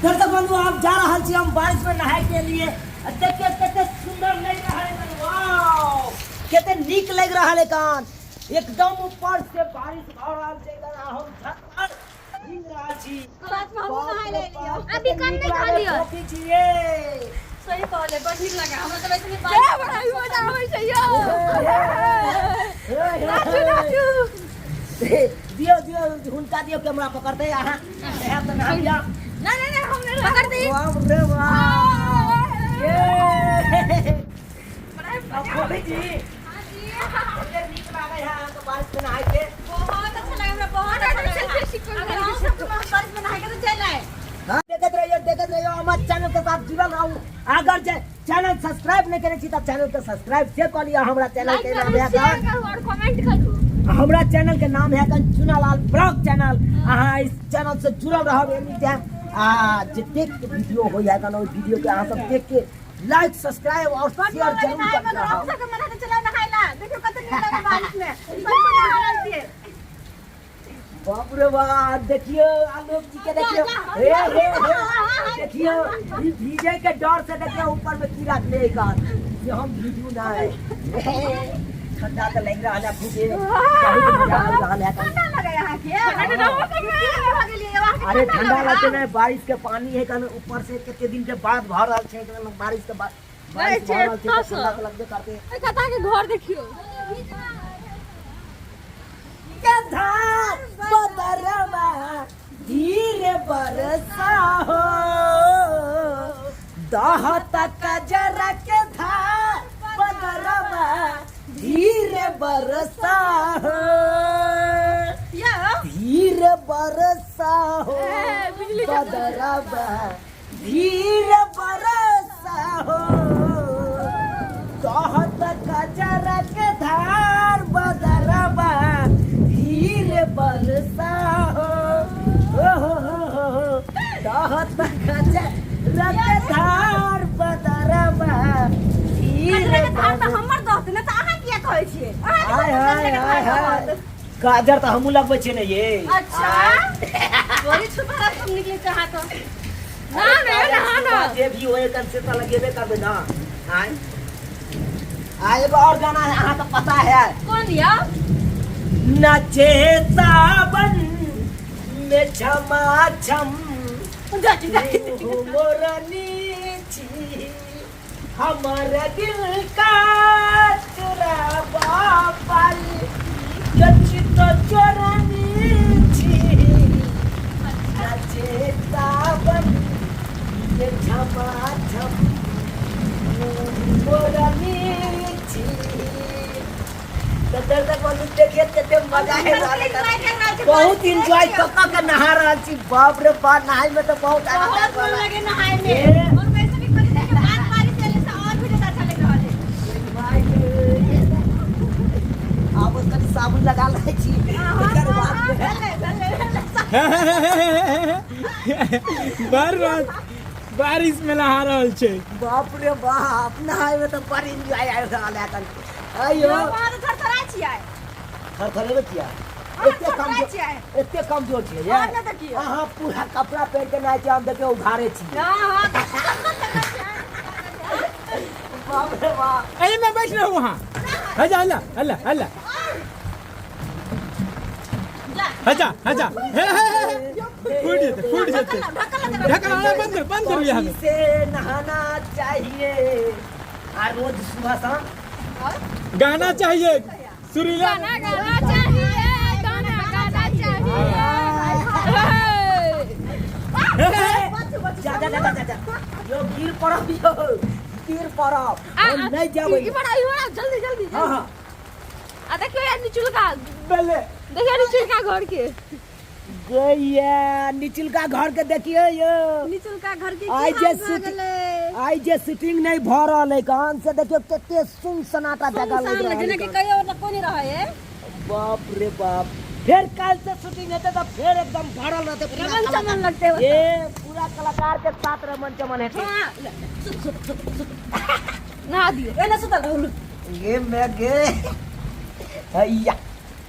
दर्शक बंधु, आप जा रहल छी हम बारिश में नहाय के लिए। आ देखियो कते सुंदर लग रहल है, वाओ, कते नीक लग रहल है। कान एकदम ऊपर से बारिश भ रहल छै आ हम छत पर भीग रहल छी। साथ में हमहूँ नहाय ले एलियै। अभी कम नीक नहि लागल कहलियै। कॉफी छियै। सही कहले, बड़ नीक लगे हमरा तऽ वैसे भी ए, बारिश। बड़ा ही मजा आबै छै यौ। हे, हे, नाचू नाचू। हे, दियौ दियौ, हुनका दियौ, कैमरा पकड़तै। अहाँ नहायब तऽ नहा लिअ। नहीं नहीं नहीं, हम नहीं पकड़ दी। बाप रे बाप, ये बड़ा अब खोली जी। हाँ जी। कते नीक लागै है अहाँके बारिश में नहाय के? बहुत अच्छा लगे हमरा, बहुत अच्छा लगे। सेल्फी सीखो। अगर अहूँ सबके बारिश में नहाय के तो चलि आए। हाँ, देखत रहियो, देखत रहियो, हमर चैनल के साथ जुड़ल रहू। अगर जे चैनल सब्सक्राइब नहीं करे छी त चैनल के सब्सक्राइब से कर लिया। हमरा चैनल लाइक के नाम करू, है शेयर करू और कमेंट करू। हमरा चैनल के नाम है कन चुनालाल ब्लॉग चैनल। अहाँ इस चैनल से जुड़ल रहब एनी टाइम, आ जतेक वीडियो होय है कन, ओहि वीडियो के अहाँ सब देख के लाइक, सब्सक्राइब और बड़ शेयर मोन लगे जरूर नहाय में। करते अगर अहूँ रहब। सबके मन है तो चलो नहाय ला। देखियो कते नीक लगे बारिश में, सब कोई नहा रहल छियै। बाप रे बाप, देखियो आलोक जी के, देखियो, हे हे हे, देखियो ई भीजे के डर से देखियो ऊपर में की रखले है कान जे हम भीजू ना है। ठंडा तो लग रहा है खूबे, बहुत मजा आ रहल है। ठंडा लगे अहाँ के? ठंडा भऽ गेलियै अहाँके? अरे ठंडा लगते नहीं, बारिश के पानी है कन, ऊपर से कितने दिन के बाद भर रहल छै कन, बारिश के बाद बारिश छै भऽ रहल छै तऽ एतऽ सँ। ठंडा तऽ लगबे करते। ए, कता के घर देखियो। के धार बदरवा धीरे बरसा हो, दहत कजरा के धार बदरवा धीरे बरसा हो, यौ धीरे बरसा हो, ए, बिजली के बदरवा धीरे बरसा हो, कहत कजरा के धार बदरवा धीरे बरसा हो, ओ हो हो हो हो, कहत कजरा के धार बदरवा धीरे कजरा के धार तऽ बरसा। हमर दोस्त ने, तऽ अहाँ किया कहै छियै? अहाँके हाय तऽ हाय कजरा के हाय धार हाय कहत। काजर तऽ हमहूँ लगबै छियै ने ये। अच्छा, बड़ी छुपारा सब निकले छै अहाँ तऽ। ना ना ना ना। जे भी होए कन से तऽ लगेबे करबै ना। आय आ एगो और गाना है, अहाँ के पता है। कोन यौ? नचे सावन में छमा छम जा जा। मोरनी छी, हमर दिल का चुराबा पाल कछि तो चोरनी छी, नचे सावन में छमा छम मोरनी छी। तऽ दर्शक बंधु, देखिए कते मजा है रहल है। बहुत इंजॉय कऽ कऽ के नहा रहल छी। बाप रे बाप, नहाय में तऽ बहुत आनंद बहुत आबि मन रहल है। लगे नहाय में। ए। और वैसे भी कभी देखे बाद बारिश एले से और भी ज्यादा अच्छा लग रहल है। आब कनि साबुन लगा लै छी एकर बाद। भेलै भेलै भेलै। बार बार बारिश में नहा रहल छै। बाप रे बाप, नहाय में तऽ बड़ एंजॉय आबि रहल है एखन। आइयो। यौ, अहाँ तऽ थरथराइ छियै। थरथरेबै किया? अहाँ एते थरथराइ कमजोर छियै। एते कमजोर छियै ये? और नहि तऽ की? अहाँ पूरा कपड़ा पहिर के नहाय छियै, हम देखियौ उघारे छियै। हँ हँ। बाप रे बाप। एहि में बैठ रहू अहाँ। हजा हल्ला हल्ला हल्ला। जा। हजा हजा, हे हे हे, फूट जेतै, फूट जेतै। ढकल ढकल। ढकल वाला बंद कर, बंद करू यहाँ। कॉफी से नहाना चाहिए आ रोज सुबह शाम। गाना चाहिए सुरीला। गाना गाना चाहिए, गाना गाना चाहिए। हे, हे, हे। बचू बचू। जा जा जा जा जा, यो गिर पड़ब, यो गिर पड़ब, हम नहीं जाबै। ई बड़ा, ई बड़ा, जल्दी जल्दी। हाँ हाँ। आ देखियो यार निचुलका। बल्ले। देखियो निचुलका घर के। गैया, निचुलका घर के देखियो यो। निचुलका घर के आइ की जे हाल भऽ शूटिंग गेलै? आइ जे शूटिंग नहीं भऽ रहल है कान से, देखियो कते सुन सन्नाटा जगह सुनसान लग रहल जेना कि है। कहियो मतलब कोई नहीं रहै है। बाप रे बाप, फेर काल से शूटिंग हेतै तऽ फेर एकदम भरल रहतै पूरा रमन कलाकार। चमन लगतै ओतऽ। ए पूरा कलाकार के साथ रमन चमन हेतै। हाँ, सुत सुत सुत सुत। नहा दियो। एने सुतल रहू। गे मैं गे हैया।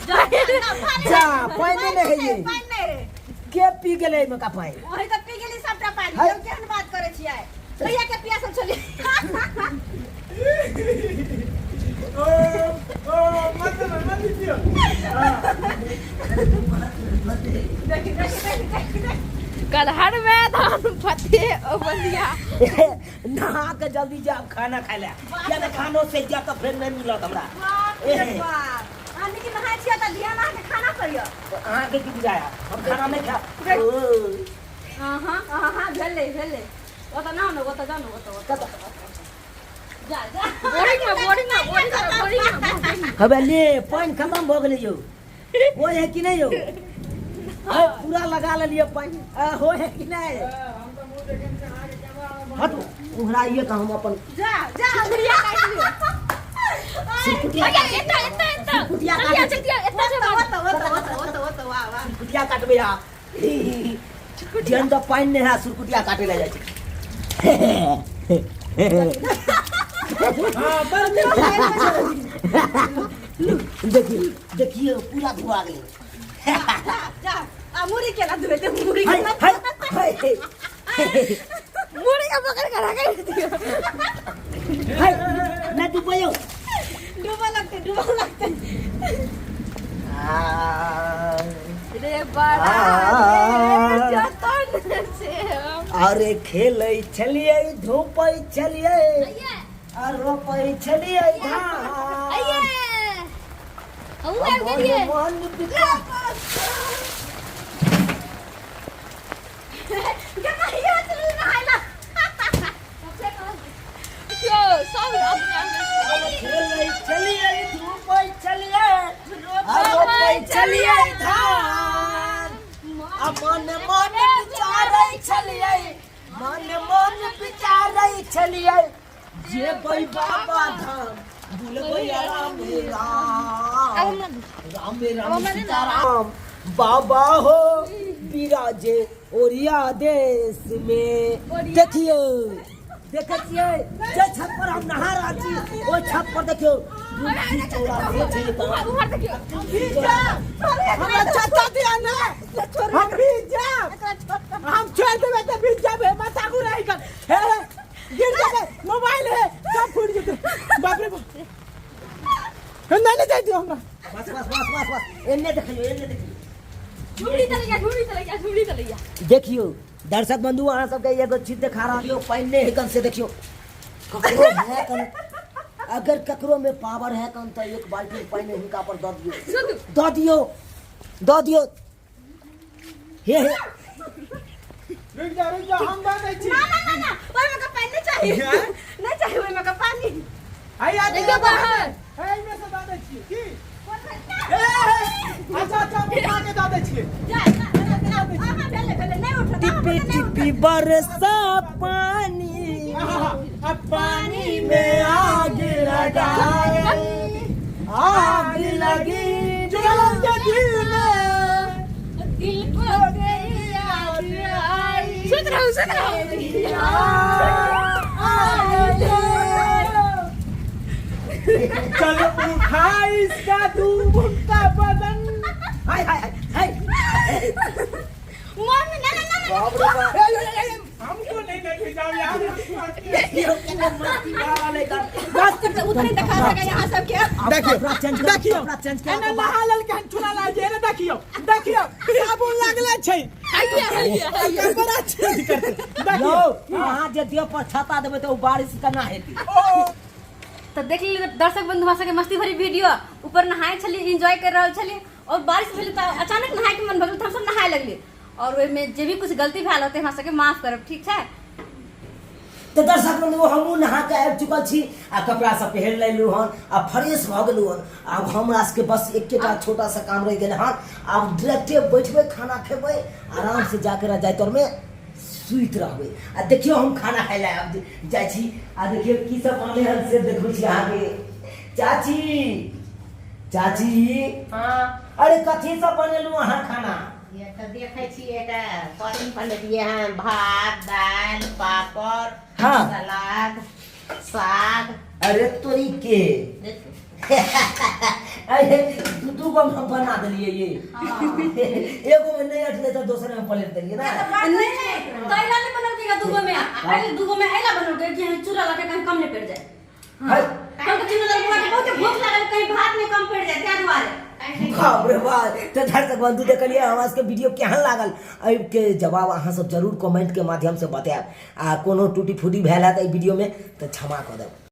जा जा, पानि नहि है ये। पानि नहि है। के पी गेलै एहिमे का पानि? वही तऽ पी गेली सबटा पानी है। यौ केहन बात करै छियै कहिया के पियासल छलियै ओ ओ मत मत दियो देखी देखी देखी देखी देखी कलहर में धान फते ओ बलिया नहा के जल्दी जाब खाना खाय ले किया तऽ खानो से जा तऽ फेर नहि मिलत हमरा बाप रे बाप अहाँ लेकिन नहाय छियै तऽ ध्यान अहाँके खाना पर यऽ अहाँके की बुझाया हम खाना नहि खायब अहाँ अहाँ भेलै भेलै ओतऽ नहाउ ने ओतऽ जाउ ने ओतऽ ओतऽ जा जा बोरिंग में बोरिंग में बोरिंग में बोरिंग में हबे ले पानि खत्म भऽ गेलै यौ होइ है कि नहि यौ है पूरा लगा लेलियै पानि होइ है कि नहि हटू उहराइए तऽ हम अपन जा जा चुटकुटिया काटि लियौ सुरकुटिया भैया एता एता एता सुरकुटिया चलिया काटै छी। चलिया एता से बात ओतऽ ओतऽ ओतऽ ओतऽ वाह वाह सुरकुटिया काटबै आ जेहन तऽ पानि नहि है सुरकुटिया काटै लए जाइ छै हाँ बड़ देखियौ देखियौ पूरा धुआ गेलै जा जा आ मुरी केना धुएते मुरी है केना है है मुड़ी का पकड़ के रख दियो है नहि डुबैयौ डूबऽ लगतै डूबऽ लगतै आ रे बड़ा रे जतन से हम अरे खेलै छलियै धूपै छलियै आ रोपै छलियै धान आइए हम आबि गेलियै मन बिका यौ सब अपने अपने खेलै छलियै धूपै छलियै आ रोपै छलियै धान आ मन मन विचारै छलियै मन मन विचारै छलियै जेबै बाबा धाम बुलबै राम राम राम राम सीताराम बाबा हो बिराजे ओरिया देश में देखियौ देखै छियै जे छत पर हम नहा रहल छी ओहि छत पर देखियौ तुलसी चौरा से छै उम्हर उम्हर देखियौ हमरा चाचा दिया ना हम भीज जाब हम छोड़ देबै तऽ भीज जाबे माथा घुराई कर हे हे, गिर जाबे मोबाइल है सब फूट जेतै बाप रे बाप हे, नहीं नहीं जाय दियो हमरा बस बस बस बस बस एन्ने देखियौ एन्ने देखियौ झुमरी तलैया झुमरी तलैया झुमरी तलैया देखियौ दर्शक बंधु अहाँ सबके एगो चीज देखा रहल यौ पानि नहि है से देखियौ ककरो है कन अगर ककरो में पावर है कन तऽ एक बाल्टी पानि हुनका पर दऽ दियौ दऽ दियौ दऽ दियौ हे हे रुक जा रुक जा हम दऽ दै छी ना ना ना ना ओहिमे का पानि नहीं चाहिए नहीं चाहिए ओहिमे का पानी हैया देखियौ बाहर हे एहिमे से दऽ दै छी की हे, हे, अच्छा अच्छा हम उठा के दऽ दै छियै जा जा जा अहाँ भेलै भेलै नहीं उठत अहाँ टिपी भेलै, नहीं उठत। टिपी बरसा पानी आहा, अब पानी में आग लगाए आग लगी जुड़ल के दिल में दिल को तेरी याद आई सुन रहा हूँ सुन रहा हूँ चल उठा इसका डूबता बदन हाय हाय हाय हाय मम्मी ना ना ना ना बाप रे बाप ए, ए, ए, हमको नहीं लेके जाओ यार देखियौ केना मस्ती भए रहल है बस कर उधर ही दिखा सके यहाँ सब के देखियो कपड़ा चेंज कर देखियो कपड़ा चेंज कर एने नहा लेलकै हन चूना लाग जे एने देखियो देखियो साबुन लागले छै आइए आइए आइए कपड़ा चेंज करते देखियो यौ अहाँ जे देह पर छाता देबै तऽ ओ बारिश केना हेतै ओ तो देख ली दर्शक बंधु हमरा सबके मस्ती भरी वीडियो ऊपर नहाय छली एंजॉय कर रहल छली और बारिश भेलै तऽ अचानक नहाय के मन भऽ गेल तऽ हमसब नहाय लगली और ओहिमे जे भी कुछ गलती भेल होतै हमरा सबके माफ करब ठीक छै तऽ दर्शक बंधु हमहूँ नहा कऽ आबि चुकल छी आ कपड़ा सब पहिर लेलहुँ हन आ फ्रेश भऽ गेलहुँ हन आब हमरा सबके बस एकेटा छोटा सा काम रहि गेल हन आब डायरेक्टे बैठबै खाना खेबै आरामसँ जाके रजाइ तरमे सुति रहबै आ देखियौ हम खाना खाय लए आब जाइ छी आ देखियौ की सब बनलै हन से देखबै छी अहाँके चाची चाची हाँ अरे कथी सब बनेलहुँ अहाँ खाना ये तऽ देखै छियै तऽ कथी बनेलियै हन भात दालि पापड़ हाँ। सलाद साग अरे तोरी के देखू। अरे दू दू गो हम बना देलियै ये। एगो में नहीं अटले तो दोसर में पलट देलियै ना। नहीं नहीं, तैला नहीं बनल दूगो में, अरे दूगो में ऐला बनल कि हम चूरा लगा कहीं कम नहीं पड़ जाए। है। हम तो चूरा लगा बहुत भूख लागल, कहीं भात में कम पड़ जाए त्या दुआरे। बाप रे बाप। तो दर्शक बंधु देखलिए हमरा सबके वीडियो केहन लागल, एहिके जवाब अहाँ सब जरूर कमेंट के माध्यम से बतायब। आ कोनो टूटी फूटी भेल हैत एहि वीडियो में तऽ क्षमा कऽ देब।